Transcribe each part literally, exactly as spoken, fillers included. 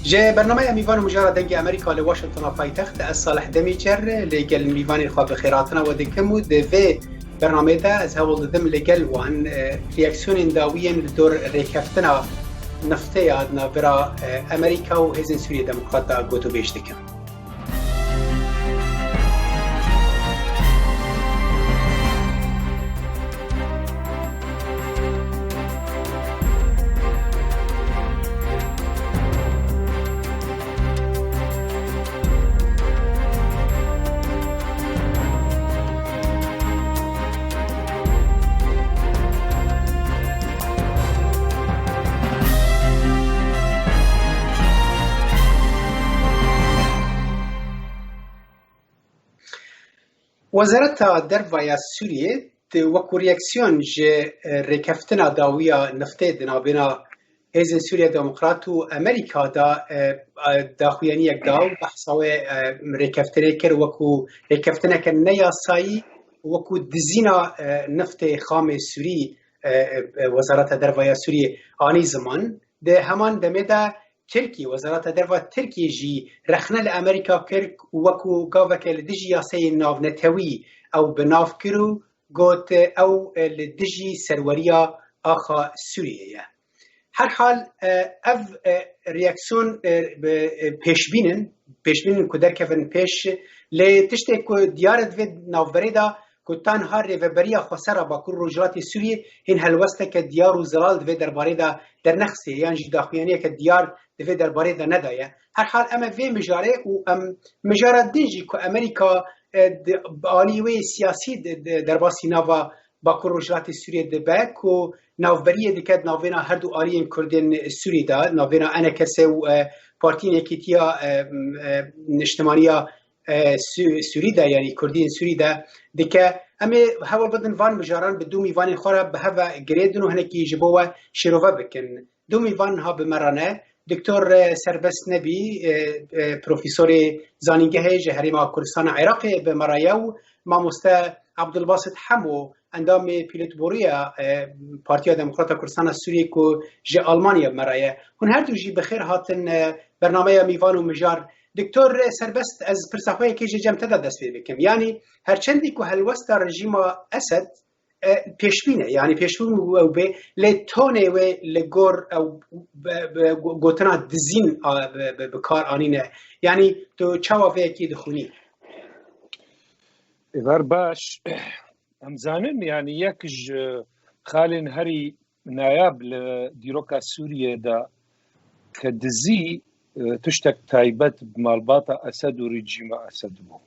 Ji bernameya Mîvan û Mijara Dengê Amerîka li Washingtona paytext, ez Salih Demîçer li gel mîvanên xwe bi xêrhatina we dikim û di vê bernameyê de ez hewl didim li gel wan, e, reaksiyonên dawiyên li dor rêkeftina niftê ya di navbera, e, Amerîka û Hêzên Sûriyê Demokrat de gotûbêj dikim. Wezareta Derve ya Sûriyê di wekû reaksiyon ji, e, rêkeftina dawiya niftê di navbêna Hêzên Sûriya Demokrat û Amerîka de, e, e, daxuyaniyek da û behsa wê, e, rêkeftinê kir wekû rêkeftineke neyasayî, wekû dizîna, e, niftê xamê Sûrî, e, e, Wezareta Derve ya Sûriyê anî ziman. Di heman demê de Tirkî, Wezareta Derve Tirkî jî rexne li Amerîka kir û wekû gaveke li dijî yasayên navnetewî ew bi nav kir û got, ew, e, li dijî serweriya axa Sûriyê ye. Herhal, e, ev, e, reaksiyon, e, bi, e, pêşbîn in, pêşbîn in ku derkevin pêş, lê tiştê ku diyar e di vê navberê de ku tanha rêveberiya xweser a Bakur Rojhilatê Sûriyê hîn helwesteke diyar û zelal di vê derbarê de dernexistê, yan jî daxuyaniyeke diyar di vê derbarê de nedaye. Herhal em ê vê mijarê û em mijara din jî ku Amerîka, e, di, bi alî wê siyasî di, di derbasî nava Bakur Rojhilatê Sûriyê dibe ku navberiyê dike di navbêna her du aliyên Kurdên Sûrî de, navbêna E N K S û, e, Partiyên Yekîtiya, e, e, Niştimaniya, e, Sü-, Sûrî de, yanî Kurdiyên Sûrî de dike. Em ê hewl bidin van mijaran bi du mîvanên xwe re bi hev ve girêdin û hinekî ji bo we şîrove bikin. Du mîvan niha bi me re ne. Doktor, e, Serbest Nebî, e, e, profesorê zanîngehê ji Herêma Kurdistana Iraqê bi me re ye û mamoste Abdulbasit Hemo, endamê Polîtbûroya, e, Partiya Demokrata Kurdistana Sûriyê ku ji Almanya bi me re ye. Hûn her du jî bi xêr hatin, e, bernameya Mîvan û Mijar. Doktor, e, Serbest, ez pirsa xwe yekê jê cem te de dest pê bikim. Yanî her çendî ku helwesta rejîma Esed e, pêşbîn e. Yanî pêşbîn bû ew bê, lê tonê wê li gor ew be, be, go-, gotina dizîn a, be, be, bi kar anîne. Yanî tu çawa vê yekê dixwînî? Êvar baş. Em zanin, yanî yek ji xalên herî nayab li dîroka Sûriyê de ke dizî, e, tiştek taybet bi malbata Esed û rejîma Esed bû.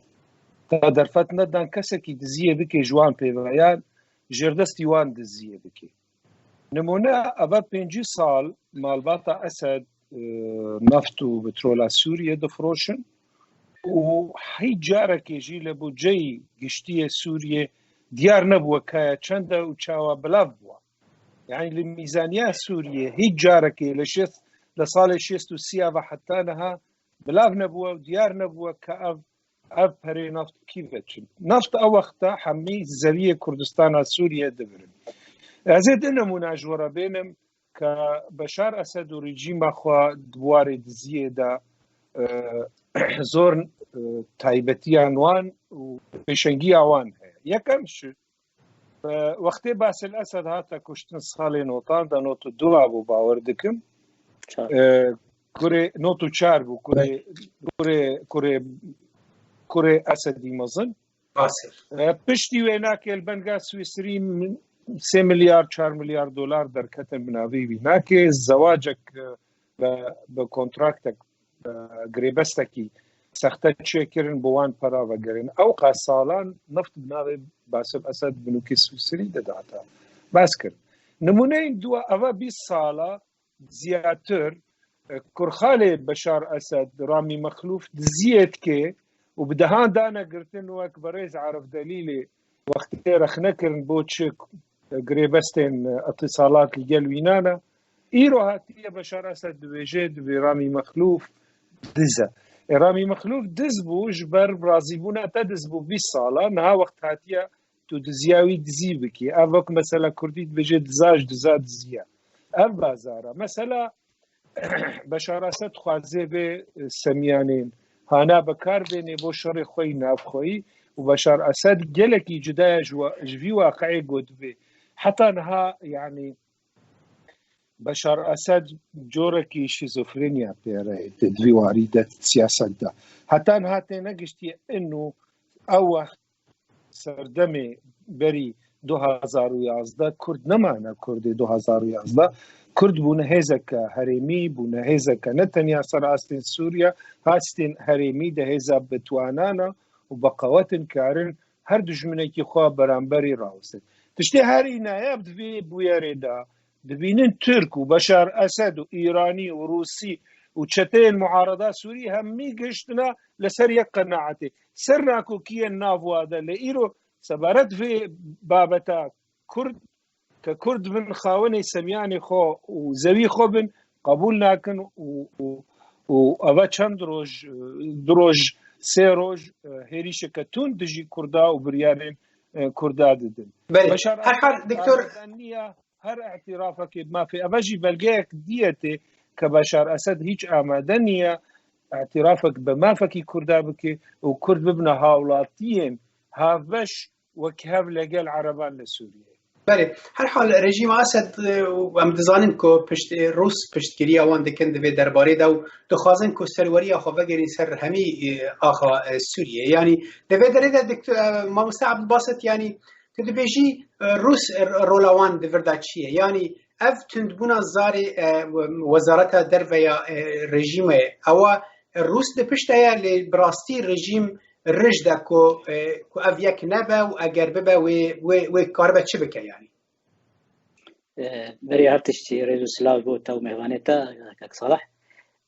Ta derfet nedan kesekî diziyê bike ji wan pêvayan, jêrdestî wan diziyê bike. Nimûne, eva pêncî sal malbata Esed, e, neft û petrola Sûriyê difiroşin û hîç carekê jî li budceyê giştî yê Sûriyê diyar nebûye kaya çend e û çawa belav bûye. Yanî li mîzaniya Sûriyê hîç carekê li şêst, li salê şêst û sî ve heta niha belav nebûye û diyar nebûye ke ev, ev perê neft kî ve çin. Neft ew wexta hemî zeviyê Kurdistana Sûriyê dibirin. Ez ê du nimûne ji we re bênim ke Beşar Esed û rejîma xwe di warê diziyê de, e, zor, e, taybetiyan wan û pêşengiya wan heye. Yekem ji Wextê Basil Esed hate kuştin salê notan de, not û du bû, bawer dikim. Çar. E, kurê, not û çar bû, kurê, kurê, kurê, kurê Esedî mezin. Basil. E, piştî wê nake li benga Swîsrî min-, sê milyar, çar milyar dolar derketin bi navê wî. Nake zewacek, e, bi, bi kontraktek, e, girêbestekî sexte çêkirin, bi wan pera vegerin. Ew qas salan neft bi navê Basil Esed bi nûkê Swîsrî didata. Bas kir. Nimûneyên dua, eva bîst sala ziyadtir, e, kurxalê Beşar Esed, Ramî Mexlûf, diziyê dike û bi dehan dane girtin wek berêz Arif Delîlê wextê rexne kirin bo çi girêbestên, e, îtîsalat li gel wî nane. Îro hatiye Beşar Esed dibêje, dibê Ramî Mexlûf diz e. E, Ramî Mexlûf diz bû, ji ber razîbûna te diz bû bîst sala, niha wext hatiye tu diziya wî dizî bikî. Ev wek mesela Kurdî dibêje diza ji diza diziya. Ev bazar e. Mesela Beşar Esed dixwaze vê, e, semiyanên hana bi kar bênê bo şerê xwe yî navxweyî û Beşar Esed gelekî cuda ye ji wa-, ji vî waqiê ku dibê. Heta niha, yanî, Beşar Esed corekî şîzofreniya pê re ye di vî warî de siyaset de. Heta niha têne giştiye inu ew wext serdemê berî du hazar û yazdeh Kurd nemane Kurdê du hazar û yazdeh. Kurd bûne hêzeke herêmî, bûne hêzeke ne tenya ser astên Sûriye, astên herêmî de hêza bitwanana û bi qewet in karin her dijminekî xwe beramberî rawestin. Tiştê herî nayab di vê bûyerê de dibînin Tirk û Beşar Esed û Îranî û Rûsî û çeteyên muarada Sûrî hemî gihiştine li ser yek qenaetê. Ser nakokiyên nav wa de lê îro sebaret vê babeta Kurd, ke Kurd bin xawenê semiyanê xwe û zewî xwe bin, qebûl nakin û, û, û eve çend roj, e, du roj, sê roj, e, hêrîşeke tund dijî Kurda û biryarên, e, Kurda didin. Belê. Beşar Her hal, Esed doktor, amade niye her îtirafekê bi mafê. Eve jî belgeyek diye tê ke Beşar Esed hiç amade niye îtirafek bi mafekî Kurda bike û Kurd bibine hawlatiyên havbeş wek hev legel Ereban li Sûriyeyê. Belê, her hal rejîma Esed, e, em dizanin ku pişt, e, Rûs piştgiriya wan dikin di vê derbarê de û dixwazin ku serweriya xwe vegerîn ser hemî, e, axa, e, Sûriyê. Yanî di vê derê de diktor, e, mamoste Ebdulbasit, yanî tu dibêjî, e, Rûs, e, rola wan di vir de çi ye? Yanî ev tundbûna zarê, e, we-, wezareta derve ya, e, rejîmê, ewa Rûs di pişt de ye, lê bi rastî rejîm rij de ku, e, ku ev yek nebe û eger bibe wê, wê, wê karibe çi bike yanî? E, berê her tiştî rêz û silav bo te û mêvanê te, kek Salih.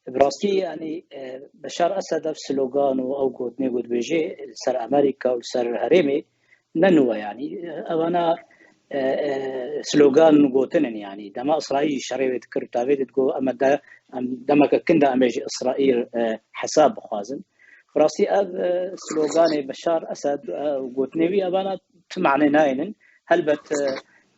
Bi rastî, yanî, e, Beşar Esed ev slogan û ew gotinê ku dibêje li ser Amerîka û li ser herêmê ne nû e, yanî. Evana, e, e, slogan û gotin in, yanî. Dema Îsraîl jî şerê wê dikir, tavê digot, em de, em demeke kin de em ê ji Îsraîl, e, hesab bixwazin. Bi rastî ev, e, sloganê Beşar Esed, e, û gotinê wî evana tu manê nayênin. Helbet, e,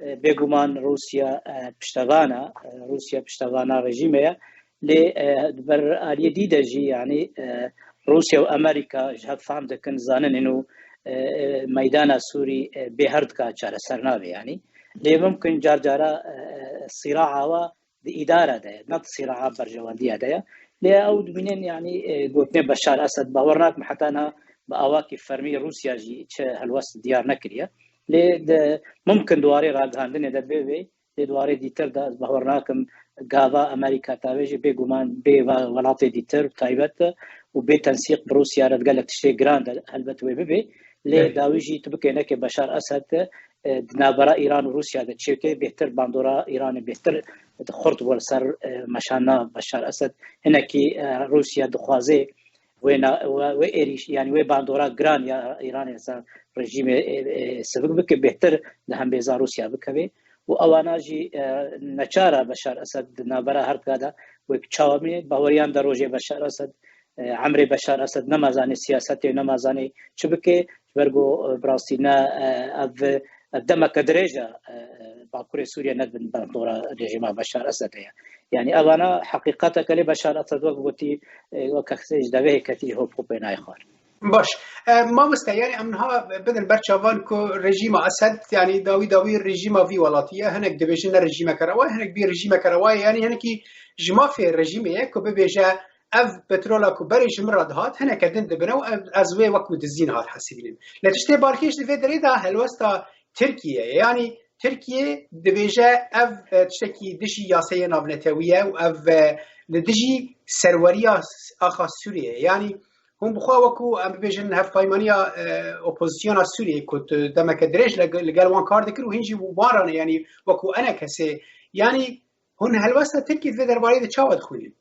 e, bêguman Rûsya, e, piştevana, e, Rûsya piştevana rejîmê ye. Lê, e, di ber aliyê dî de jî, yanî, e, Rûsya û Amerîka ji hev fam dikin, zanin in û, e, e, meydana Sûrî, e, bê her dika çareser nabe, yanî. Lê mimkin car cara, e, e, sîraa wa di îdara de ye, ne di sîraa berjewendiya de ye. Lê ew dibînin, yanî, e, gotinê Beşar Esed, bawer nakim heta niha bi awakî fermî Rûsya jî çi helwest diyar nekiriye. Lê di mimkin di warê ragihandinê de bê wê, lê di warê dîtir de ez bawer nakim gava Amerîka tavê jî bêguman bê ve-, welatê dîtir taybet û bê tensîq bi Rûsya re di gelek tiştê giran de helbet wê bibê. Lê Evet. dawî jî tu bikê nekê Beşar Esed, e, di navbera Îran û Rûsya de çêke bêhtir bandora Îranê bêhtir xurt bû li ser, e, meşana Beşar Esed. Hinekî, e, Rûsya dixwaze wê na-, wê, wê êrîş, yanî wê bandora giran ya Îranê li ser rejîmê, e, e, sivik bike, bêhtir di hembêza Rûsya bikeve. Û ewana jî, e, neçara Beşar Esed di navbera her dika de wek çawa bîne, baweriyan de rojê Beşar Esed, e, emrê Beşar Esed nema zanê siyasetê, nema zanê çi bike, ji ber ku, e, bi rastî ne, e, ev, ev demeke dirêj e, e, Bakurê Sûriye ne di bin bandora rejîma Beşar Esed heye. Yanî evana heqîqeteke lê Beşar Esed wek gotî, e, wek kesê ji devê hêketî hop hopê nayê xwar. Baş. E, mamoste, yanî em niha bidin ber çavan ku rejîma Esed, yanî dawî dawî rejîma vî welatî ye. Hinek dibêjin ne rejîmeke rewa ye, hinek bî rejîmeke rewa ye. Yanî hinekî ji mafê rejîmê ye ku bibêje ev petrola ku berê ji min re dihat, hineke din dibine û ev, ez wê wekû dizî niha dihesibînim. Lê tiştê balkêş di vê derê de helwesta Tirkiye ye. Yanî Tirkiye dibêje ev, e, tiştekî dijî yasayê navnetewî ye û ev, e, li dijî serweriya s-, axa Sûriye ye. Yanî hûn bi xwe wekû, em bibêjin, hevpaymaniya, e, opozisyona Sûriyê ku tu demeke dirêj li, li gel wan kar dikir û hîn jî wan re ne, yanî wekû enekesê. Yanî hûn helwesta Tirkiyê di vê derbareyê de çawa dixwînin?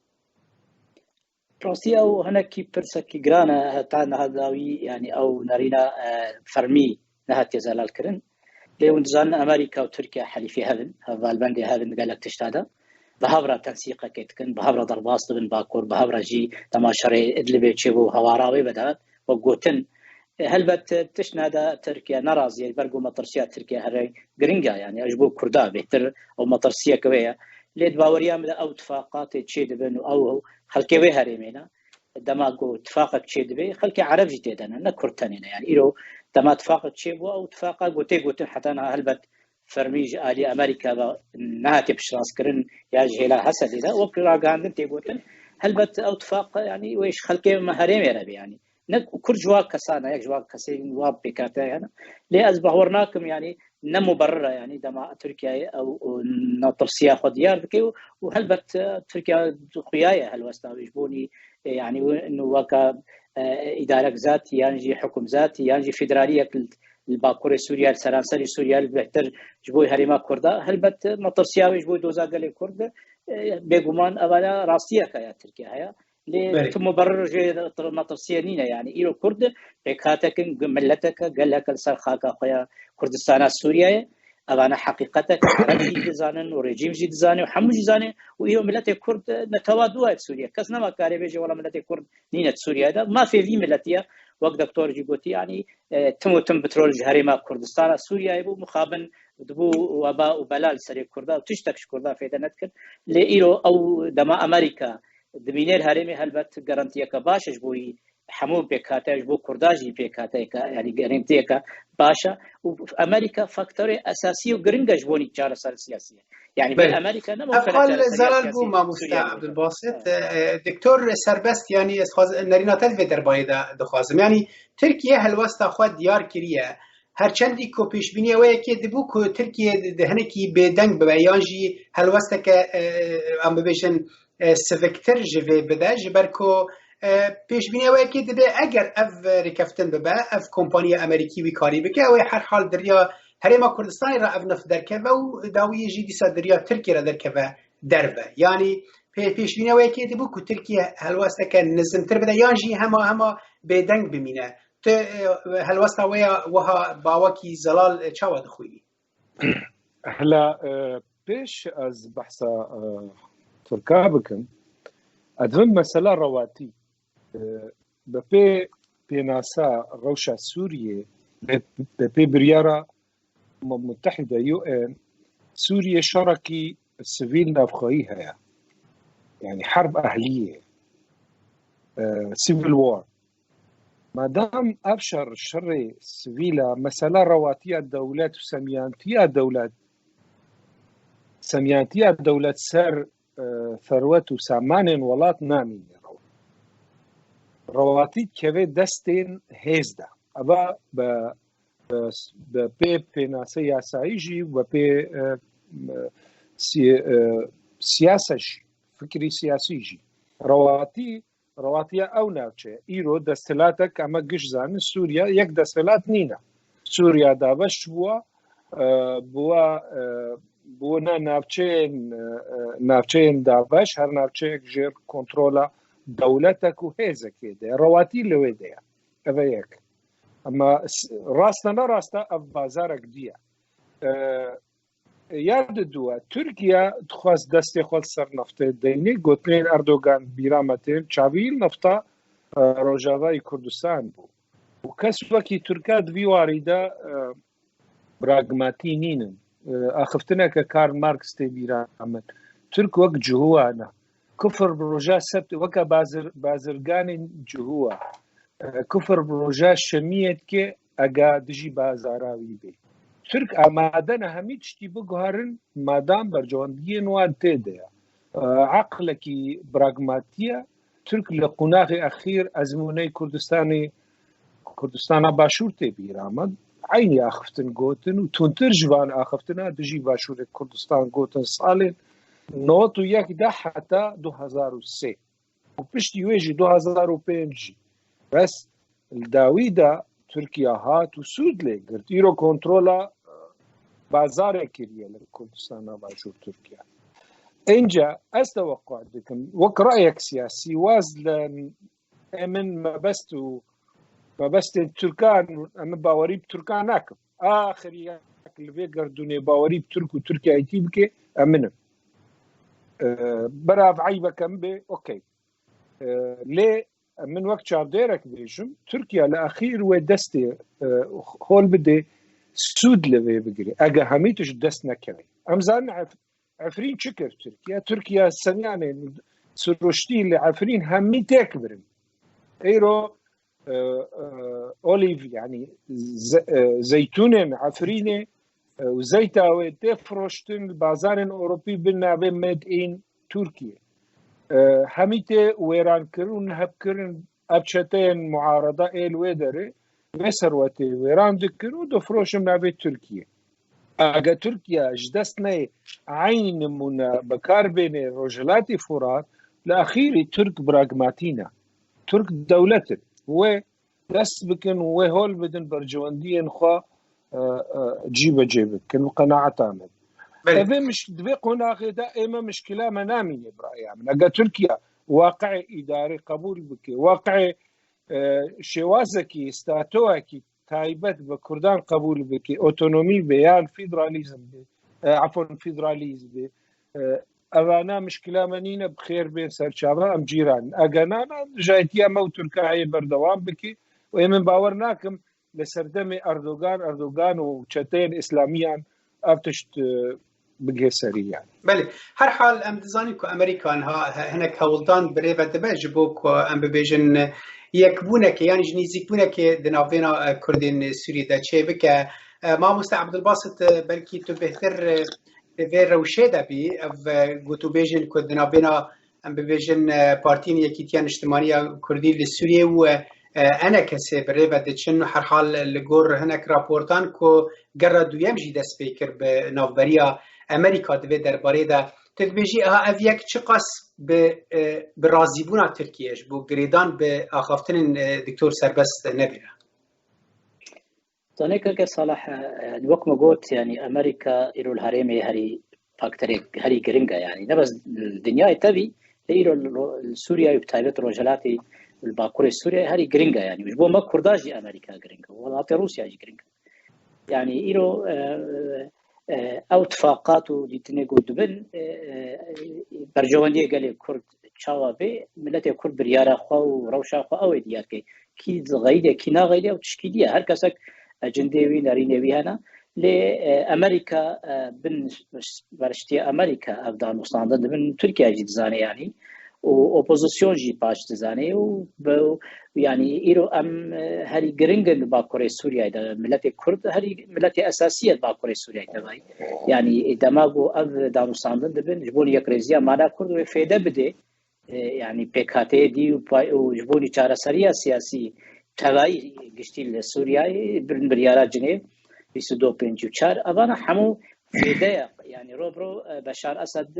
Rastî ew hinekî pirsekî giran e, heta niha dawî, yanî ew nerîna, e, fermî nehatiye zelalkirin. Lê hûn dizanin Amerîka û Tirkiye helîfê hev in, hevalbendê hev in di gelek tişta de. Bi hev re tensîqekê dikin, bi hev re derbas dibin Bakur, bi hev re jî dema şerê Idlibê çêbû hewara wê vedihat, wek gotin. E, helbet, e, tişt niha de Tirkiye nerazî ye, ber ku metirsiya Tirkiye here giring e, yanî ji bo Kurda bêhtir ew metirsiyeke wê ye. Lê di baweriya min de ew tifaqatê çêdibin û ew xelkê wê herêmê ne. Dema ku tifaqek çêdibe, xelkê Ereb jî tê de ne, ne Kurd tenê ne. Yani îro dema tifaqek çêbû, ew tifaqa ku tê gotin heta niha helbet fermî ji alî Amerîka ve nehatiye piştrast kirin ya ji hêla Hesedê de, wek ragihandin tê gotin. Helbet ew tifaq, yani wê ji xelkê me herêmê re be yani. Ne Kurd ji wa kesa ne, yek ji wa kesê wa pêkate yani. Lê ez bawer nakim yani ne muberrir e yani dema Tirkiyeyê ew, ew natirsiya xwe diyar dike û, û helbet, e, Tirkiye xuya ye helwesta wê ji bo nî, e, yani win weka, e, îdarek zatî yan jî hukum zatî yan jî federaliyek li, li Bakurê Sûriye, li seranserî Sûriye, li bêhtir ji bo herêma Kurda. Helbet, e, matirsiya wê ji bo doza gelê Kurd, e, bêguman evana rastiyeke ya Tirkiye heye. Lê Belê. Tim û berir jê matirsiye nîne. Yani îro Kurd pêkhatekin, mileteke, geleke li ser xaka xwe ya Kurdistana Sûriyeyê. Evana heqîqeteke, Ereb jî dizanin û rejîm jî dizane û hemû jî zane û îro miletê Kurd netewa dua ye Sûriye. Kes nema karê bêje wela miletê Kurd nîne Sûriye de. Mafê vî miletiye, wek doktor jî gotî, yani, e, tim û tim petrol ji herêma Kurdistana Sûriyeyê bû, mixabin dibû weba û bela li serê Kurda û tiştek ji Kurda fêde nedikir. Lê îro ew dema Amerîka dimînê li herêmê helbet garantiyeke baş e ji bo wî hemû pêkhate, ji bo Kurda jî pêkhateyeke, yani garantiyeke baş e. Û Amerîka faktorê esasî û giring e ji bo nî çareser siyasî ye. Yani bê Belê. Amerîka ne Ev hal zelal bû, mamoste Abdulbasit. Evet. E, Doktor Serbest, yani ez xwaz-, nerîna te vê derbarê de dixwazim. Yani Tirkiye helwesta xwe diyar kiriye. Her çendî ku pêşbîniya wê yekê dibû ku Tirkiye di, di hinekî bêdeng bibe yan jî helwesteke, e, em bibêjin, e, siviktir ji vê bide, ji ber ku, e, pêşbîniya wê yekê dibe eger ev rêkeftin bibe, ev kompaniya Amerîkî wî karî bike, ew ê her hal di riya Herêma Kurdistanê re ev neft derkeve û dawiyê jî dîsa di riya Tirkiye re derkeve derve. Yanî pê-, pêşbîniya wê yekê dibû ku Tirkiye helwesteke nizimtir bide yan jî hema hema bêdeng bimîne. Tu, e, helwesta wê ya wiha bawekî zelal, e, çawa dixwînî? Hela, e, pêş ez behsa, e, Tirka bikim, ez divim mesela rewatî, e, bi pê pênasa rewşa Sûriyê, bi, bi pê biryara Umem Mutehîde, U N, Sûriyê şerekî sivîl navxweyî heye. Yani herb ehliyê, e, civil war. Madam ev şer, şerê sivîl e, mesela rewatiya dewlet û semiyantiya dewlet, semiyantiya dewlet ser, e, serwet û samanên welat namîne rewa-, rewatî dikeve destên hêz de. Eva bi, bi, bi pê pênase yasayî jî, bi pê, e, si-, e, siyase jî, fikrî siyasî jî. Rewatî Rewatiya ew navçe. Îro desthilatek, em giş zanin, Sûriye yek desthilat nîne. Sûriye dabeş bûwa, e, bûwa, e, bûne navçeyên, e, e, navçeyên dabeş, her navçeyek jêr kontrola dewletek û hêzekê de. Rewatî li wê de ye. Ev e yek. Ema s-, rast e, ne rast e, ev bazarek dî ye. E, Ya diduwa, Tirkiye dixwest destê xwe li ser neftê deyne. Gotinên Erdogan bîra me tên, çavî nefta, e, Rojavayê Kurdistan bû. Û kes wekî Tirka di vî warî de, e, pragmatî nînin. E, axiftineke Karl Marx tê bîra min. Tirk wek cihuwa ne. Kufr bi roja sebt weke bazir-, bazirganên cihuwa. E, kufr bi roja şemiyê dike ega dijî bazara wî bê. Tirk amade ne hemî tiştî biguherin, madam bercewendiyên wan tê de ye. E, eqlekî pragmatî ye. Tirk li qunaxê exîr ezmûneyê Kurdistanê, Kurdistana Başûr tê bîra me. Eynî axiftin gotin û tundtir ji van axiftina dijî Başûrê Kurdistan gotin salên newet û yek de heta du hezar û sê. Û piştî wê jî du hezar û pênc jî. Bes li dawî de Tirkiye hat û sûd lê girt. Îro kontrola, e, bazarê kiriye li Kurdistana Başûr Tirkiye. Înca ez teweqqa dikim, wek rayek siyasî, waz li em in mebest û mebestên Tirkan, em in bawerî bi Tirkan nakim. Axirî yek li vê gerdûnê bawerî bi Tirk û Tirkiyayîtî bike, em in in. E, berav eybeke min bê, okey. E, lê min wek çavdêrek bêjim, Tirkiye li axîr wê destê, e, hol bidê, sûd li vê bigirê. Ege hemî tişt dest nekeve. Em zanin ev Efrîn çi kir Tirkiye? Tirkiye senyanên siruştî li Efrîn hemî têk birin. Eyro, e, e, olîv, yanî ze-, e, zeytûnên Efrînê, e, û zeyta wê tê firoştin li bazarên Ewropî bi navê Made in Türkiye. E, hemî tê wêrankirin û nihevkirin. Ev çeteyên muarada ê li wê derê vê serwetê wêran dikin û difroşin navê Tirkiye. Eger Tirkiye ji dest neyê eyn nimûne bi kar bênê Rojhilatê Furat, li axîrî Tirk pragmatî ne. Tirk dewlet in. Wê dest bikin û wê hol bidin berjewendiyên xwe, e, e, cîbecê bikin, bi qenaeta min. Belê. Evê miş-, di vê qonaxê de ême mişkila me namîne, bi raya min. Eger Tirkiye waqiê îdarê qebûl bike, waqiê, e, şêwazekî, statoyekî taybet bi Kurdan qebûl bike, otonomî be yan federalîzm be, e, efon federalîzm be, e, evana mişkila me nîne, bi xêr bên ser çava, em cîran. Eger na, na, dijayetiya me û Tirka heye berdewam bike û ê min bawer nakim li serdemê Erdogan, Erdogan û çeteyên îslamiyan ev tişt, e, bigihê serî yani. Belê, her hal em dizanin ku Amerîka niha he-, hinek hewldan bi rê ve dibe ji bo ku em bibêjin, e, yekbûnekê yan jî nêzîkbûnekê di navbêna, e, Kurdên Sûriyê de çêbike. E, Mamoste Abdulbasit, e, belkî tu bêhtir, e, di vê rewşê de bî, ev, e, gotûbêjên ku di navbêna, em bibêjin, e, Partiyên Yekîtiya Niştimanî ya Kurdî li Sûriyê û, e, E N K S bi rê ve diçin û herhal li gor hinek raportan ku gera duyem jî dest pê kir bi navberiya Amerîka di vê derbarê de. Tu dibêjî, ha, ev yek çiqas bi, e, bi razîbûna Tirkiye ji bo girêdan bi axaftinên, e, Doktor Serbest nebîne? Zanê keke Salih, e, wek me got, yanî Amerîka îro li herêmê herî faktorê herî giring e, yanî ne bes li dinyayê tevî, lê îro li Ro-, li Sûriyeyê û bi taybet Rojhilatê û li Bakurê Sûriyeyê herî giring e, yanî ji bo me Kurda jî Amerîka giring e, welatê Rûsya jî giring e. Yanî îro, e, e, ew tifaqat û dîtinê ku dibin, e, e, berjewendiyê gelê Kurd çawa bê, miletê Kurd biryara xwe û rewşa xwe ew ê diyar ke. Kî dixeyde, kî naxeyde, ew tişkî diye. Her kesek ecindê wî, nerînê wî hene. Lê, e, Amerîka, e, bin beriştiye Amerîka ev danûstandin dibin. Tirkiye jî dizane yanî. Û opozîsyon jî paş dizane û be-, yanî îro em, e, herî giring in li Bakurê Sûriyeyê de. Miletê Kurd herî miletê esasî ye li Bakurê Sûriyeyê tevayî. Yanî dema ku ev danûstandin dibin, ji bo yekrêziya mala Kurd wê fêde bidê, e, yanî pêkhateyê dî û pay-, û ji bo çareseriya siyasî tevayî giştî li Sûriyeyê bin biryara Cinêv bîst û du pêncî û çar, evana hemû fêde ye. Yanî ro bi ro, e, Beşar Esed,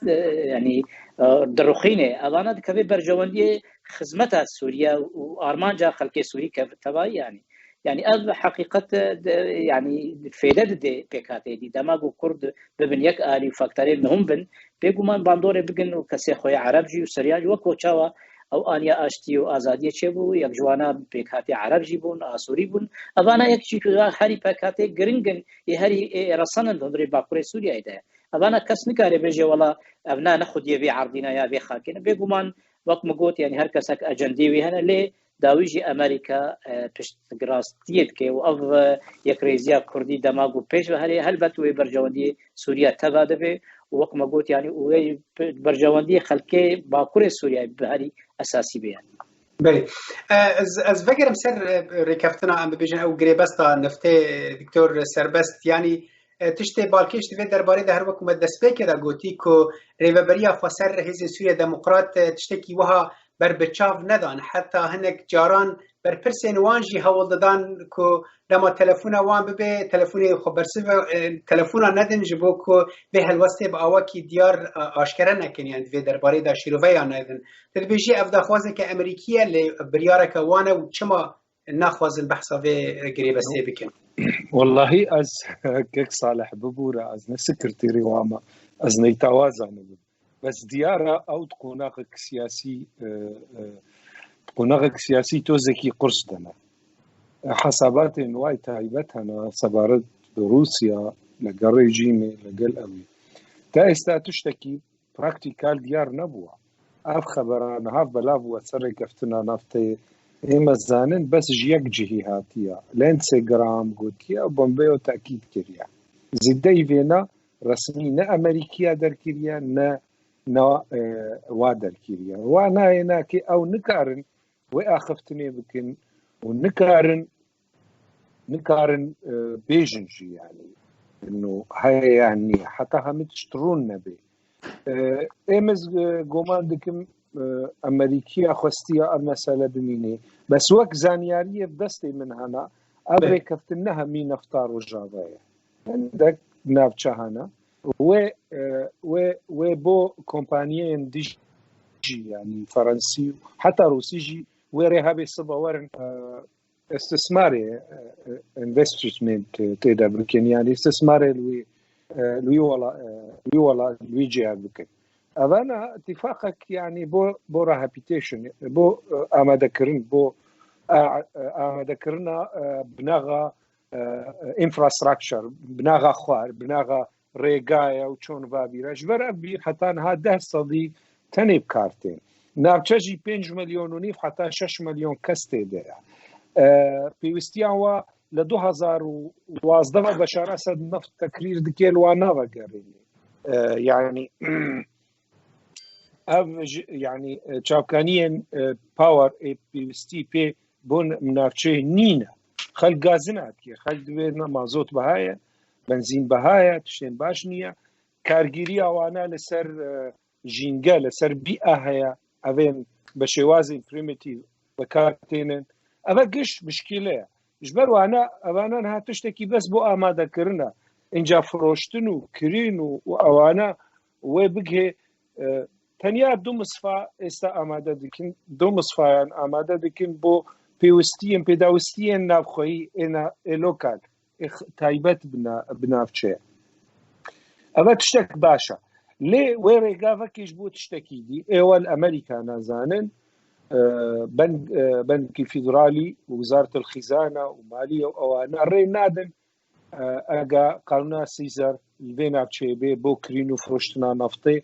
e, yanî, e, diruxîne. Evana dikeve berjewendiyê xizmeta Sûriye û armanca xelkê Sûrî kev-, tevayî yanî. Yanî ev heqîqet, e, de, yanî fêde dide pêkhateyê dî. Dema ku Kurd bibin yek alî û faktorê muhim bin, bêguman bandorê bigin û kesê xwe yê Ereb jî û Siryan jî wek ku çawa ew aniya aştî û azadiyê çêbû, yek ji wana pêkhatê Ereb jî bûn, a Sûrî bûn. Evana yek jî ku herî pêkhatê giring in, ê herî, ê, ê resen in hundirê Bakurê Sûriyeyê de. Evana kes nikare bêje, wela ev ne, ne xwediyê vê erdî ne ya vê xakê ne. Bêguman, wek min got, yanî her kesek ecendê wî hene, lê dawî jî Amerîka, e, piştgirastiyê dike û ev, e, yekrêziya Kurdî dema ku pêş ve herê, helbet wê berjewendiyê Sûriye teva dibe û wek me got, yanî û wê berjewendiyê xelkê Bakurê Sûriyeyê bi herî esasî be yanî. Belê. E, ez, ez vegerim ser, e, rêkeftina, em bibêjin ew girêbesta neftê, Doktor Serbest, yanî, e, tiştê balkêş di vê derbarê de her wek me destpêkê de gotî ku rêveberiya xweser Hêzên Sûriye Demokrat, e, tiştekî wiha ber bi çav nedan. Heta hinek caran berpirsên wan jî hewl didan ku dema telefona wan bibe, telefonê xwe bersiv, e, telefona nedin ji bo ku vê helwestê bi awakî diyar, e, aşkere nekin, yani di vê derbarê de şîroveya nedin. Tu dibêjî ev daxwazeke Amerîkî ye, lê biryareke wan e û çima naxwazin behsa vê girêbestê bikin? Wellahî ez kek Salih bibûre, ez ne sekreterê wan me, ez neytawa zanibim. Bes diyar e ew di qonaxek siyasî, e, e, di qonaxek siyasî tozekî qurs de ne. E, hesabatên wayî taybet hene, sebaret bi Rûsya, legel rejîmê, legel ewî. Ta êsta tiştekî praktîkal diyar nebûwa. Ev xebera niha belav bûwe ser rêkeftina nafteyê. Ême zanin bes ji yek cihî hatiye. Lindsey Graham gotiye, Pompeo tekîd kiriye. Zêdeyî vêna resmî ne Amerîkiya derkiriye, ne, ne, e, wa derkiriye. Wa nayê nakê ew nikarin wê axiftinê bikin û nikarin, nikarin, e, bêjin jî, yanî, no heye yan nîye. Heta hemî tişt rûn nebê. E, ê min, e, goman dikim, e, Amerîkiya xwestiya ev mesele bimînê. Bes wek zanyariyê bi destê min hena, ev Bê. rêkeftin ne hemî nefta Rojava ye. Hindek navçe hene. Wê, e, wê, wê bo kompaniyên dijî, yanî Ferensî, heta Rûsî jî wê rê hebê sibe werin, e, istismarê, e, e, investment tê de bikin, yanî istismarê li wî, e, li wî wela-, e, li wî wela-, li wî cihê bikin. Evana îtîfaqek, yanî bo, bo rehabilitation, bo, e, amadekirin, bo, e, e, amadekirina, e, binaxa, e, infrastructure, binaxa xwar, binaxa rêga ye û çon va bîra. Ji ber ev bîr heta niha deh sedî tenê bi kar tên. Navçe jî pênc milyon û nîv heta şeş milyon kes tê de ye. E, pêwistiyan wa li du hazar û duwazdeh ve Beşar Esed neft tekrîr dike, li wan navegerîne. E, yanî ev ji, yanî, e, çavkaniyên, e, power ê pêwistî pê bo navçeyê nîne. Xelk gazina dike. Xelk divê ne mazot biha ye, benzîn biha ye, tiştên baş nîye. Kargêriya wana li ser, e, jînge, li ser bî'a heye. Evên bi şêwazên primitive bi kar tênin. Eve giş mişkîle ye. Ji ber wana, evana niha tiştekî bes bo amadekirin e. Înca firoştin û kirîn û, û ewana wê bigihê, e, tenya du misfa êsta amade dikin, du misfayan amade dikin bo pêwistiyên, pêdawistiyên navxweyî ê na-, ê lokal, ê x-, taybet bi na-, bi navçe. Eve tiştek baş e. Lê wê rêgavekê ji bo tiştekî dî, ê wel Amerîka nazanin, e, ben-, e, Benkî Federalî, Wizaretil Xîzana û Malî û ewana rê nadin, e, ega qanûna Sîzer li vê navçeyê bê bo kirîn û firoştina naftê,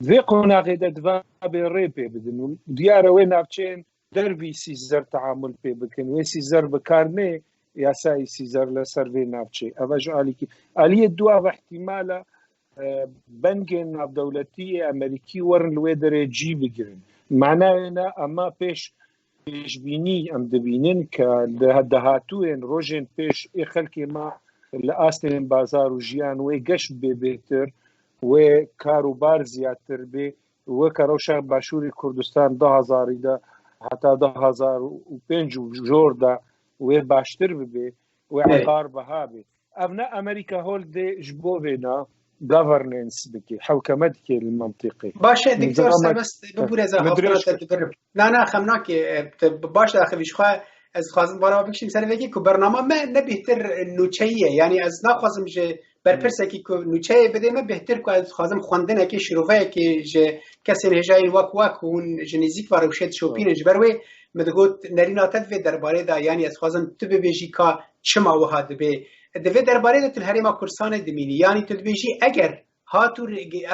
di vê qonaxê de diva bê rê pê bidin. Û diyar e wê navçeyên dervî Sîzer teamul pê bikin. Wê Sîzer bi kar nê yasayê Sîzer li ser vê navçeyê. Eve ji alîkî. Aliyê dua ve ihtimala, e, bengên navdewletî yê Amerîkî werin li wê derê cî bigirin. Manayê ne, ema pêş pêşbînî em dibînin ke di dahatûyên rojên pêş ê xelkê me li astên bazar û jiyan wê geş bê bêhtir, wê kar û bar ziyadtir bê, weke rewşa Başûrê Kurdistan du hazarî de heta du hazar û pênc û jor de wê baştir bibe, wê Belê. eqar biha bê. Ev ne Amerîka hol dê ji bo vê na governance bike, hewkeme dike li mentiqê. Baş e, Doktor Nizama Serbest, bibûre ez Min haftina dirêj te kir. dibirim. Na, na, xem nake, e, te baş daxivî ji xwe, ez dixwazim bana bikişim ser vekî ku bernama me ne bêhtir nûçeyî ye. Yanî ez naxwazim ji berpirsekî ku nûçeyê bidê me, bêhtir ku ez dixwazim xwendinekê, şîroveyekê ji kesên hêjayî wek we ku hûn ji nêzîk ve rewşê dişopînin. Ji ber wê min digot nerîna te di vê derbarê de, yanî ez dixwazim tu bibêjî ka çima wiha dibe. Di vê derbarê de tu li Herêma Kurdistanê dimînî. Yanî tu dibêjî eger hat û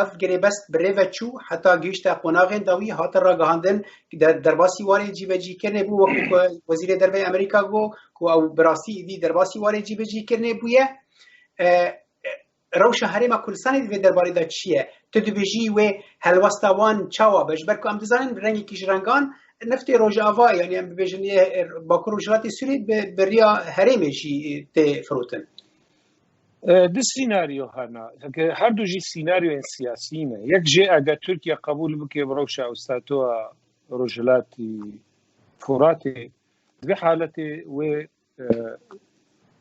ev girêbest bi rê ve çû, heta gihişte qonaxên dawî, hate ragihandin, de-, derbasî warê cîbecîkirinê bû, wekî ku Wezîrê Derve yê Amerîka got ku ew bi rastî îdî derbasî warê cîbecîkirinê bûye. E, e, rewşa Herêma Kurdistanê di vê derbarê de çi ye? Tu dibêjî wê helwesta wan çawa be? Ji ber ku em dizanin bi rengekî ji rengan neftê Rojava, yanî em bibêjin yê, e, Bakur Rojhilatê Sûriyê bi, bi riya herêmê jî, e, tê firotin. E, du sînaryo hene. Her du jî sînaryoyên siyasî ne. Yek jê eger Tirkiye qebûl bike bi rewşa ûstatoya Rojhilatî Furatê, di vê haletê wê, e,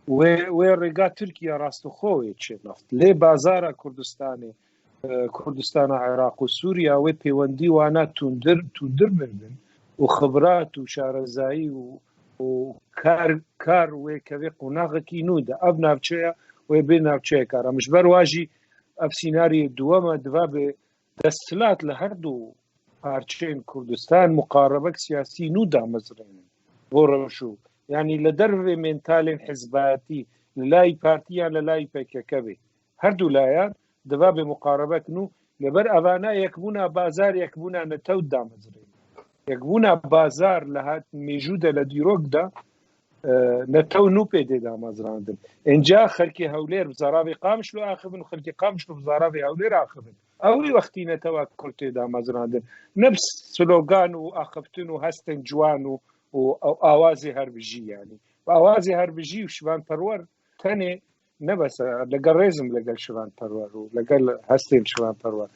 wê, wê rêga Tirkiye rastixwe wê çê naft. Lê bazara Kurdistanê, e, Kurdistana Iraq û Sûriya wê pêwendî wana tûndir, tûndir birbin û xibrat û şarezayî û û kar, kar wê kevê qonaxekî nû de. Ev navçeya wê bê navçeyek aram. Ji ber wa jî ev sînariyê duwem e, diva bi desthilat li her du parçeyên Kurdistan muqarebek siyasî nû damezrênin. Bo rewş û, yanî li dervê mentalên hizbayetî, li layî partî yan li layî P K K bê. Her du layan diva bê muqarebek nû, li ber evana yekbûna bazar, yekbûna netew damezrênin. Yekbûna bazar li hat mêjû de, li dîrok de, e, netew nû pê dê damezrandin. Înca xelkê Hewlêr bi zaravê Qamişlo axivin û xelkê Qamişlo bi zaravê Hewlêr axivin. Ew ê wextî netewa Kurd tê damezrandin. Ne bi slogan û axiftin û hestên ciwan û, û awazê herbijî yanî. Bi awazê herbijî û şivanperwer tenê ne bes, e, legel rêzim legel şivanperwer û legel hestên şivanperwer.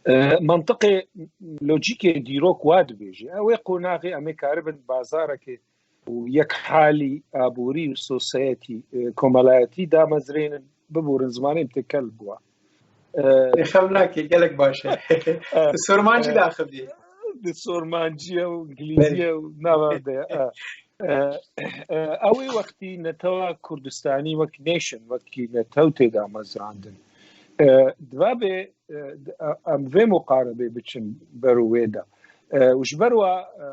E, mantiqê, lojîkê dîrok wa dibêje. Ew ê qonaxê em ê karibin bazarekê û yek halî aborî û sosyetî, e, komelayetî damezrênin, biborin zimanê min têkel bûwa. E, Xev nake, gelek baş e. E, Bi sormancî e, daxivî. Di sormanciye û Belê. Îngilîziye û nava de. E, e, e, ew ê wextî netewa Kurdistanî wek nation, wekî netew tê damezrandin. E, diva bê, e, d-, e, em vê muqarebê biçin ber û wê de. E, û ji ber wa, e,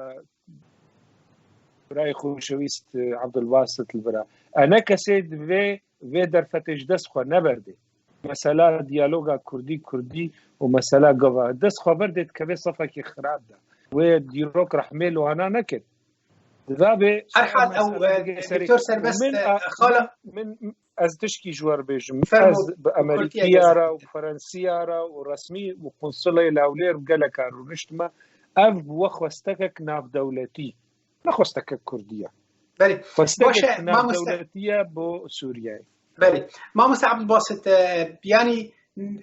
birayê xweşewîst, e, Abdulbasit li vira. E, ne kesê divê vê derfetê ji dest xwe neberdê. Mesela diyaloga Kurdî, Kurdî û mesela gava. Dest xwe berdê dikeve sefekî xirab de. Wê dîrok rehmê li wana nekir. Diva bê Her hal ew, e, digê serê. Doktor Serbest, Min, e, a, xala min, min, ez tişkî ji we bêjim. Fermo, Ez bi Kurdiye Emerîkiya re û gezekî. Ferensiya re û resmî û konsulê Lawlêr bi geleka rûniştime. Ev bi we xwestekek navdewletî. Ne xwestekek Kurdî ye. Belê. Xwestekek Baş e, mamoste. Navdewletî ye bo Sûriyeyê. Belê. Mamoste Abdulbasit, e, yanî,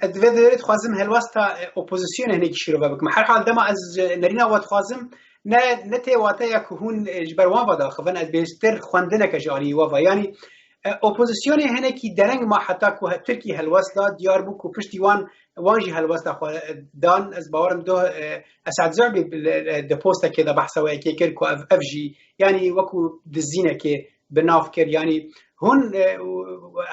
e, di vê derê dixwazim helwesta, e, opozisyonê hinekî şîrove bikim. Her hal dema ez, e, nerîna we dixwazim, ne, ne tê wateya ku hûn, e, ji ber wan ve daxivin, ez bêhtir xwendineke ji aliyê we ve. Yanî, e, opozisyonê hinekî dereng ma heta ku he-, Tirkî helwest da, diyar bû ku piştî wan, wan jî helwesta xwe, e, dan. Ez bawerim do, e, Esad Zuhbî li, li, di postekê de behsa wê yekê kir ku ev, ev jî, yanî wekû dizînekê bi nav kir. Yanî hûn, e, û,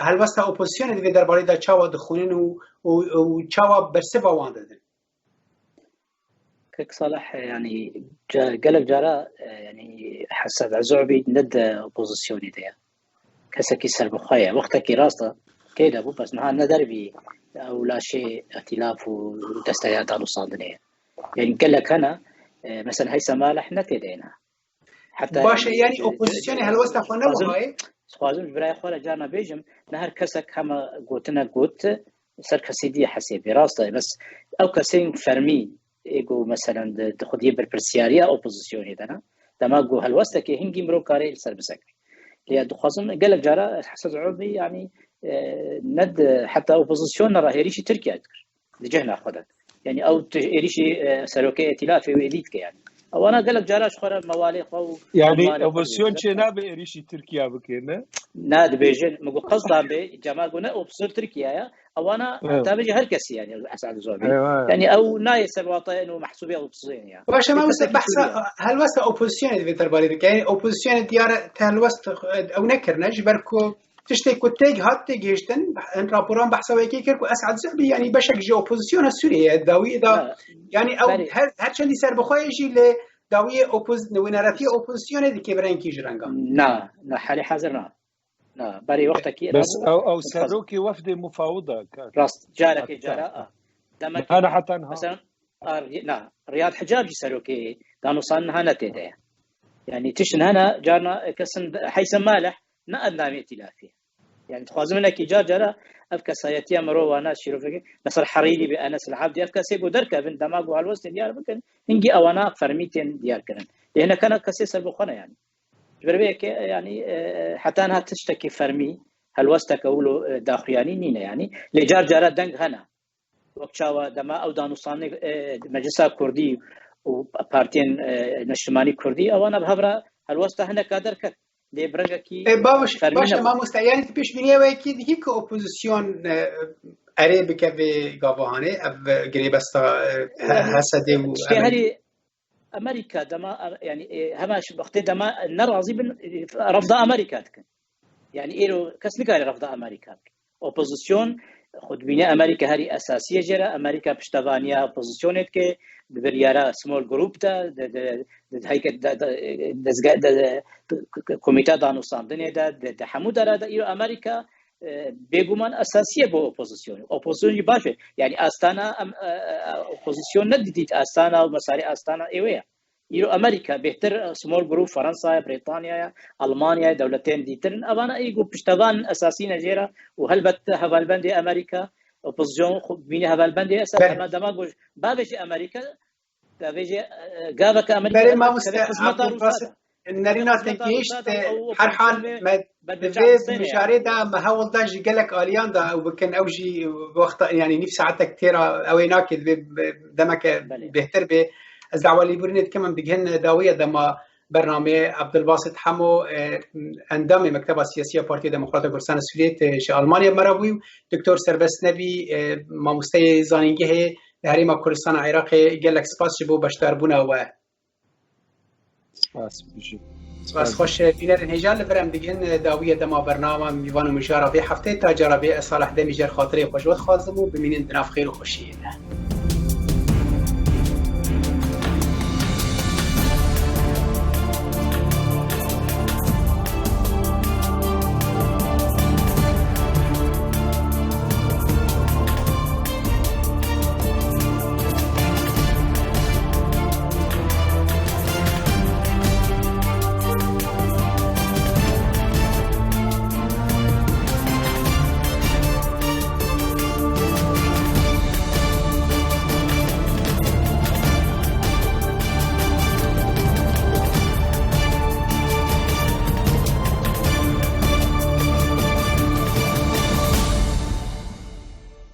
helwesta opozisyonê di vê derbarê de çawa dixwînin û, û, û çawa bersiva wan didin? Kek Salih, e, yanî ca-, gelek cara, e, yanî Hesed Ezobi ne di opozisyonê de ye. Kesekî serbixwe ye. Wextekî rast e, kê de bû, bes niha ne dervî ew laşê îtîlaf û desteya danûstandinê ye. Yanî gelek hene, e, mesela Heysem Maleh ne tê de ne. Heta Baş e, yanî, yanî e, opozisyonê e, helwesta xwe ne dixwazim, wiha ye? Dixwazim ji birayê xwe re carna bêjim, ne her kesek hema gotine got, ser kesê dî hesêbê. Rast e, bes ew kesên fermî, ê ku, meselen, di, di xwediyê berpirsiyariya opozisyonê de ne, dema ku helwestekê hingî mirov karê li ser bisekê. Lê dixwazim gelek cara Hesed Ezobi, yanî, e, ne di, heta opozisyon ne re hêrîşî Tirkiye dikir. Di cihna xwe de. Yanî ew ti-, êrîşî, e, serokê îtîlafê wê dî dike yanî. Ewana gelek cara ji xwe re mewalê xwe û Yanî û manê xwe opozisyon dî dike. Çênabe êrîşî Tirkiye bike, ne? Na dibêjin, min got qesdan bê, cema got ne opozisyon Tirkiye ye. Ewana Evet. heta bêjî her kesî yanî Esad Zobi. Evet. Yanî ew nayê ser wateyên û mehsûbê opozisyon ya. Baş e, Mamoste, behsa helwesta opozisyonê divê derbarê bike. Yanî opozisyonê diyar e te helwest, e, ew nekirine, ji ber ku tiştê ku têk hat têgihiştin, hin raporan behsa wê yekê kir ku Esad Zuhbî, yanî beşek ji opozîsyona Sûriyeyê ye, dawiyê de, Ha, yanî ew berê. her, her çendî serbixwe ye jî lê dawiyê opoz-, wêneretiyê opozîsyonê dikê bi rengekî ji rengan. Na, na, halê hazir na. Na, berê wextekî Bes nabû. ew, ew Dixwazim. serokê wefdê mufawida ka. Rast, carekê Hatta. cara a. Demekê Hana heta niha. Mesela, a, Ri-, na, Riyad Hicab jî serokê danûsan niha ne tê de ye. Yanî tiştin hene, carna kesin Heysem Maleh ne endamê îtîlafê. Yanî dixwazim hinekî car cara ev kesayetiya mirov wana şîrove bikin. Mesela Herîrî bi Enes El Abdî, ev kesê ku derkevin, dema ku helwestên diyar bikin, hingî ewana fermî tên diyar kirin. Lê hinek hene kesê serbixwe ne yanî. Ji ber vê yekê, yanî, e, heta niha tiştekî fermî, helwesteke wilo, e, daxuyanî nîne yanî. Lê car cara deng hene. Wek çawa dema ew danûstanê, e, Meclisa Kurdî û partiyên, e, neştimanî Kurdî, ewana bi hev re helwesta hineka derket. Lê bi rengekî E, baş, fermî baş e, nebû. Mamoste. Yanî tu pêşbîniya we yekê dikî ku opozîsyon, e, erê bike vê gavahanê, ev girêbesta, e, he-, E, Hesedê û tiştê Emerî- herî Amerîka dema, yanî, e, hema ji wextê dema ne razî bin, e, refda Amerîka dikin. Yanî, îro kes nikare refda Amerîka bike. Opozîsyon, xwe dibîne Amerîka herî esasî ye jê re. Amerîka piştevaniya opozîsyonê dike, di biryara small group de, di, di, di heyke-, de, de, dezge-, de, de, komîta danûstandinê de, di, di hemû dera de îro Amerîka, e, bêguman esasî ye bo opozîsyonê. Opozîsyon jî baş e. Yanî astana em, e, e, opozîsyon ne didît astana û mesarê astana ê wê ye. Îro Amerîka bêhtir, small group, Fransaya, Brîtanyaya, Almanyaya, dewletên dîtir in. Evana ê ku piştevan esasî ne jê re û helbet hevalbendê Amerîka, opozisyon xwe bîne hevalbendê Esed, Belê. Hema dema ku bavêje Amerîka, davêje, e, gaveke Amerîka Belê, helbet mamoste, keve xizmeta Rûsa de. Nerîna te gihişt, her hal me di vê mijarê de me hewl da ji gelek aliyan da ew bikin, ew jî wexta, yani nîv saetek têra ew ê nake, divê demeke Belê. Bêhtir bê. Ez dawa lêbûrînê dikim, em digihên dawiya dema bernameyê. Abdulbasit Hemo, e, endamê Mekteba Siyasî ya Partiya Demokrata Kurdistan Sûriyê, e, ji Almanya me re bûyî û Doktor Serbest Nebî, e, mamosteyê zanîngehê li Herêma Kurdistana Iraqê, gelek spas ji bo beşdarbûna we. Spas, bijî. Spas xweş, bînerên hêja, li vir em digihên dawiya dema bernama mîvan û mijara vê heftê. Ta cara vê, ez Salih Demî jêr xatirê xwe ji we dixwazim û bimînin di nav xêr û xweşiyê de.